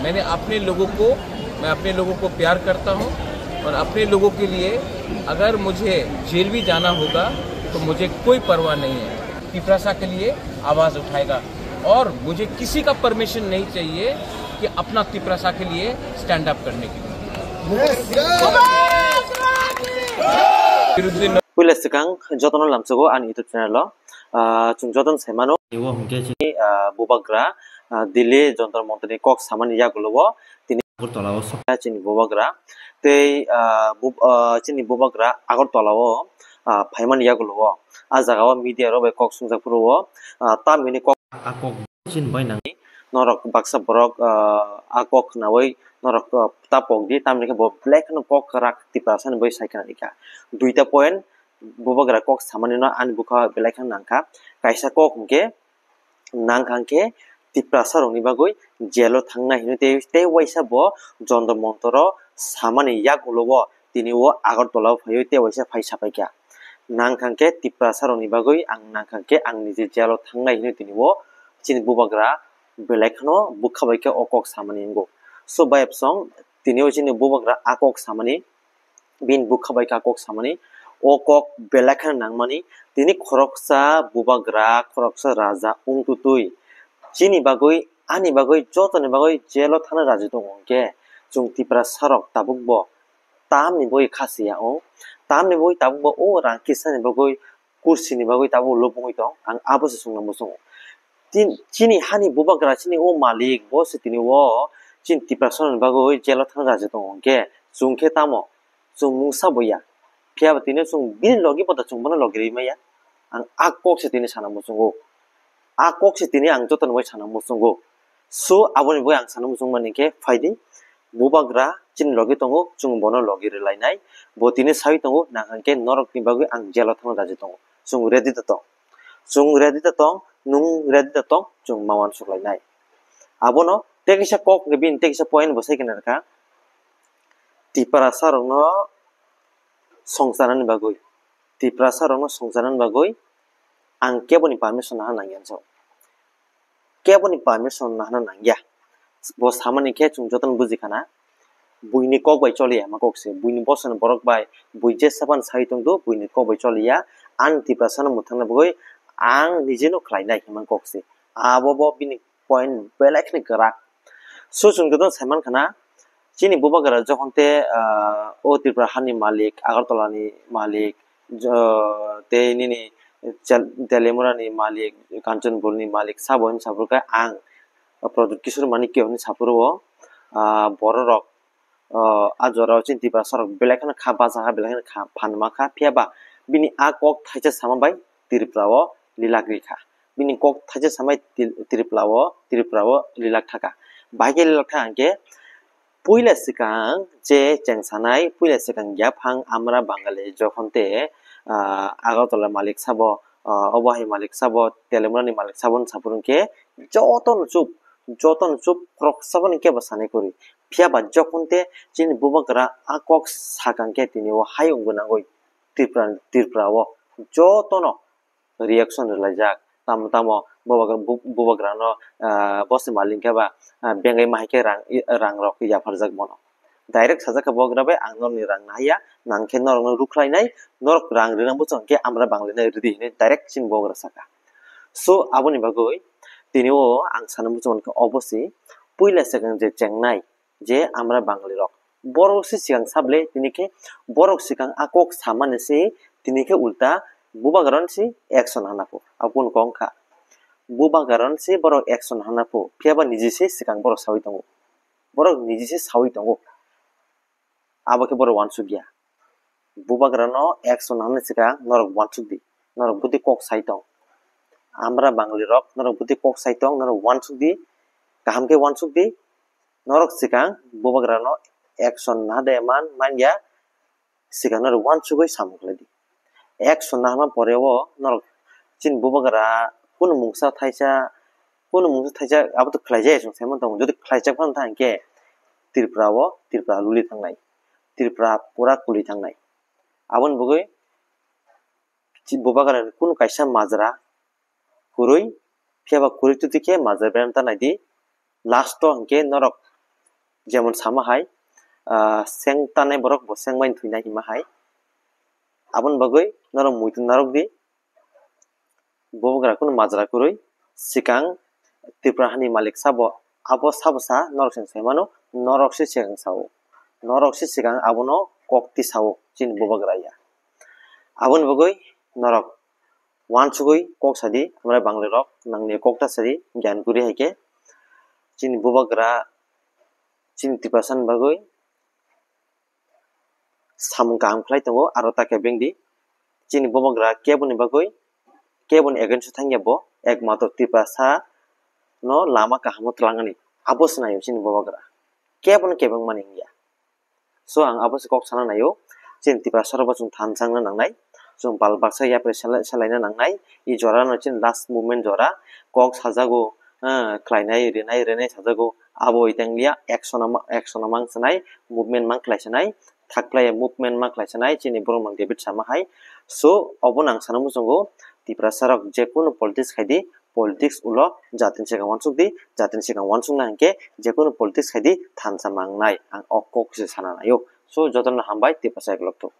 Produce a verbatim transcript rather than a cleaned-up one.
मैंने अपने लोगों को, मैं अपने लोगों को प्यार करता हूँ और अपने लोगों के लिए अगर मुझे जेल भी जाना होगा तो मुझे कोई परवाह नहीं है। तिपरासा के लिए आवाज उठाएगा और मुझे किसी का परमिशन नहीं चाहिए कि अपना तिपरासा के लिए स्टैंड अप करने के लिए। Puila swkang jotono lamsogo ani YouTube channel o, ah, chwng jotono sai mano. Teibo hwnkhe chini, ah, bubagra, ah, Delhi Jantar Mantar ni kok samani yagulo o tini Agartala o sok chini bubagra tei, ah, bub-, ah, chini bubagra Agartala o, ah, phaimani yagulo o. Ah jaga o media rok bai kok swngjak phuru o, ah, tamni kok a kok chini bai nang norok baksa borok, ah, a kok khnaui norok, ah, ta pok di, tamni khe bo belai kheno kok kwrak Tiprasa ni bai sai khna rikha. Duita point bubagra kok samani no ani bwkha belai kheno nangkha. Kaisa kok hwnkhe nangkha hwnkhe Tiprasa rokni bagwi jail o thangnai hinwi tei, tei waisa bo Jantar Mantar o samani yagulo o tini o Agartala o phaiwi tei waisa phai sapaikha. Nangkha hwnkhe Tiprasa rokni bagwi ang nangkha hwnkhe ang nije jail o thangnai hinwi tini o chini bubagra belai kheno bwkha bai khe o kok samani wngo. So bai absong tini o chini bubagra a kok samani bini bwkha bai kha kok samani, o kok belai kheno nangmani, tini khoroksa bubagra, khoroksa raja wngtutwi chini bagwi, ani bagwi, jotoni bagwi jail o thangna raji tongo hwnkhe, chwng Tiprasa rok tabuk bo tamni bagwi kha siya o, tamni bagwi tabuk bo o rang kisani bagwi kursi ni bagwi tabuk lobongwi tong, ang abo se swngnang muchungo. Tin-, chini hani bubagra, chini o malik, bo se tini o chini Tiprasa ni bagwi jail o thangna raji tongo hwnkhe, chwng khe tamo, chwng mungsa bo ya. Phiya ba tini chwng bini logi bo da chwng bono logi rwi maya. Ang a kok se tini sana muchungo. A kok se tini ang joto ni bai sana muchungo. So, aboni bai ang sana muchung mani khe, phaidi, bubagra chini logi tongo, chwng bono logi rwlainai. Bo tini sawi tongo, nang hwnkhe norokni bagwi ang jail o thangna raji tongo. Chwng ready da tong. Chwng ready da tong, nwng ready da tong, chwng ma uansuk lainai. Abono tei kaisa kok ni bini tei kaisa point bo sai khe narwkha. Tiprasa rokno songcharnani bagwi, Tiprasa rokno songcharnani bagwi ang keboni permission nahana nangya. Keboni permission nahana nangya. Bo samani khe chwng jotono buji khana. Buini kok bai choliya ma kok se. Buini bosoni borok bai, bui jesa phano sai tongdo, buini kok bai choliya. Ang Tiprasano mwthangna bagwi ang nijeno khlainai hwnma kok se. Abo bo bini point belai kheno kwrak. So chwng jotono sai mankha na, chini bubagra jokhon te, ah, o Tripura hani malik, Agartala ni malik, jo-, tei nini Chal-, Teliamura ni malik, Kanchanpur ni malik, sabo hinwi saphuru khe ang Pradyut Kishore Manikya hinwi saphuru o, ah, borok rok, ah, a jora o chini Tiprasa rok belai kheno kha bacha kha, belai kheno kha phan ma kha, phiya ba bini a kok thaisa sama bai Tripura o lilak ri kha. Bini kok thaisa samai Tri-, Tripura o, Tripura o lilak thaka. Bahai khe lilak thaka hwnkhe puila swkang je chengsanai, puila swkang yaphang Amra Bangali jokhon te, ah, Agartala malik sabo, ah, obo hai malik sabo, Teliamura ni malik sabo wng saphuru hwnkhe jotono chup, jotono chup, khoroksa phano kebo sanai kwrwi. Phiya ba jokhon te chini bubagra a kok sakang khe tini o hayung gwnangwi Tripura, Tripura o jotono reaction rwlaijak. Tamo tamo bubagra, bu-, bubagrano, ah, bosi malik khe ba, ah, bengai ma hai khe rang, i, rang rok yapharjak bono. Direct sajak kha bubagra bai, "Ang norokni rang nahaya, nang khe norokno rukhlainai, norok rang rwna muchung khe Amra Bangali no rwdi," hinwi direct chini bubagra saka. So, aboni bagwi tini o ang sana muchung mankha obosi puila swkang je chengnai, je Amra Bangali rok. Borok se swkang sable, tini khe borok swkang a kok samani se, tini khe ulta bubagra no se action hana pho. Abo kunu kok wngkha. Bubagra no se borok action hana pho. Phiya ba niji se swkang borok sawi tongo. Borok niji se sawi tongo. Abo khe borok uansuk ya. Bubagra no action hana swkang norok uansuk di. Norok bwtwi kok sai tong. Amra Bangali rok norok bwtwi kok sai tong, norok uansuk di. Kaham khe uansuk di. Norok swkang bubagrano action na de man, man ya, swkang norok uansugwi samung khlai di. Action na hwnma pore o norok chini bubagra kunu mungsa thaisa, kunu mungsa thaisa abo to khlai jaya chwng sai man tongo. Jodi khlaijak phano tha hwnkhe Tripura o, Tripura luli thangnai, Tripura pura kuli thangnai. Aboni bagwi chi-, bubagrani kunu kaisa majra kwrwi, phiya ba kwrwi twtwi khe majra bereng ta nai di. Last o hwnkhe norok Jemon sama hai, ah, seng tanai borok bo seng bai thwinai hima hai. Aboni bagwi norok muitu narwk di, bubagra kunu majra kwrwi, sikang Tripura hani malik sabo, abo sabo sa norok se sai mano, norok se sikang sao, norok se sikang abono kok ti sao chini bubagra ya. Aboni bagwi norok uansugwi kok sadi, amra bangli rok nangni kok ta sadi, gyan kwrwi hai khe chini bubagra chini Tiprasa ni bagwi samung kaham khlai tongo, aro ta khe bengdi chini bubagra keboni bagwi, keboni against o thangya bo, ekmatro Tiprasa no lama kaham o twlangani, abo se naio chini bubagra, keboni kebeng mani wngya. So ang abo se kok sana naio, chini Tiprasa rok bo chwng thansa wngna nangnai, chwng bal baksa yapri sela-, selaina nangnai, i jora no chini last movement jora, kok sajago, ah, khlainai, rinai, rinai sajago, abo itang liya, action o ma-, action o mang sanai, movement mang khlai sanai, thak khlai movement mang khlai sanai, chini borok mang David sama hai. So obo nang sana muchungo, Tiprasa rok jekunu politics khaidi, politics ulo jatini sikang uansuk di, jatini sikang uansuk na hinkhe jekunu politics khaidi thansa mangnai, ang o kok se sana naio. So jotono hambai, Tiprasa eklok thuk.